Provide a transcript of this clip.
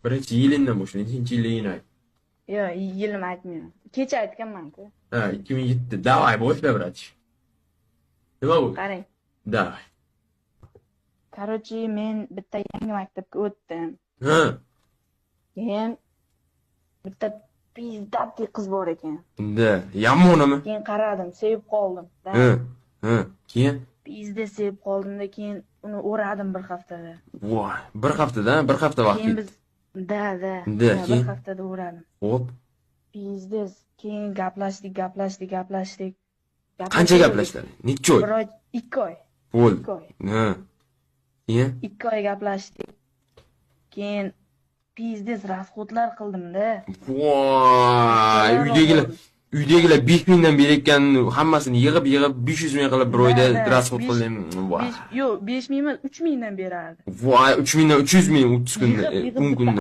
Birinchi yilingdan boshla, nechinchi yilligini ayt. Yo'q, yilim aytmayman. Kecha aytganman-ku. Ha, 2007. Давай, boshla, братиш. Nima bu? Qarang. Давай. Короче, men bitta yangi maktabga o'tdim. Keyin bitta пиздатый qiz bor ekan. Да, yamonimi? Keyin qaradim, sevib qoldim. Да. Ha. Ha, keyin? Пиздец sevib qoldimda, keyin uni o'radim bir haftada. Voy, bir haftada, bir hafta vaqt Keyin ketdi. biz да. Да, Да, bir keyin? Haftada o'radim. Xo'p. Пиздец. Keyin gaplashdik, gaplashdik, gaplashdik. Qancha Gaplashaverdik. Gaplashdilar? Necha oy? Bir oy, 2 oy. Bo'ldi. 2 oy. Ha. Keyin? 2 oy gaplashdik. Keyin пиздец расход lar qildim-da. Voy, uydagilar oldim. Uydagilar 5 mingdan berayotganini hammasini yig'ib yig'ib 500 ming qilib bir oyda Да, расход besh- qildim. Voy. Besh, yo'q, 5000 emas, 3000dan berardi. Voy, 3 mingdan 300 ming 30 kunda, Yig'ib, yig'ib 10 kunda.